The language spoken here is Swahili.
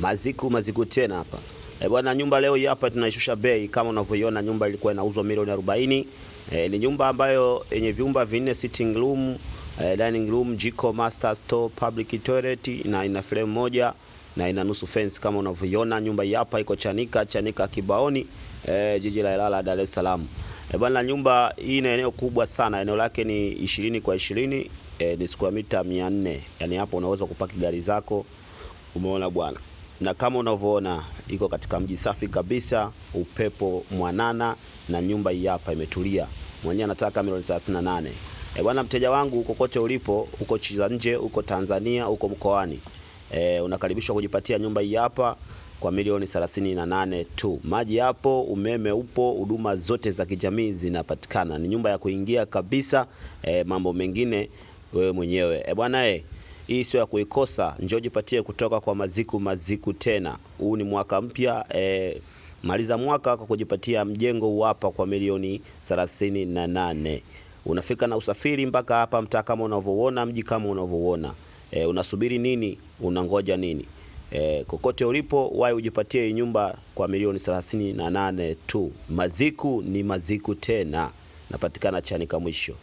Maziku maziku tena hapa. E bwana, nyumba leo hii hapa tunaishusha bei kama unavyoiona. Nyumba ilikuwa inauzwa milioni 40. Ni nyumba ambayo yenye vyumba vinne, sitting room, dining room, jiko, master store, public toilet na ina frame moja na ina nusu fence kama unavyoiona. Nyumba hii hapa iko Chanika, Chanika Kibaoni, jiji la Ilala, Dar es Salaam. E bwana, nyumba hii ina eneo kubwa sana, eneo lake ni 20 kwa 20, ni square mita 400. Yani hapo unaweza kupaki gari zako, umeona bwana. Na kama unavyoona iko katika mji safi kabisa, upepo mwanana na nyumba hii hapa imetulia. Mwenyewe anataka milioni 38. E bwana, mteja wangu kokote ulipo, uko nchi za nje, uko Tanzania, uko mkoani, unakaribishwa kujipatia nyumba hii hapa kwa milioni 38 tu. Maji yapo, umeme upo, huduma zote za kijamii zinapatikana. Ni nyumba ya kuingia kabisa. Mambo mengine wewe mwenyewe. E bwana hii sio ya kuikosa. Njoo jipatie kutoka kwa Maziku Maziku tena. Huu ni mwaka mpya, maliza mwaka kwa kujipatia mjengo huu hapa kwa milioni 38. Unafika na usafiri mpaka hapa mtaa kama unavyoona, mji kama unavyoona. Unasubiri nini? Unangoja nini? Kokote ulipo wahi ujipatie hii nyumba kwa milioni 38 tu. Maziku ni maziku tena. Napatikana Chanika mwisho.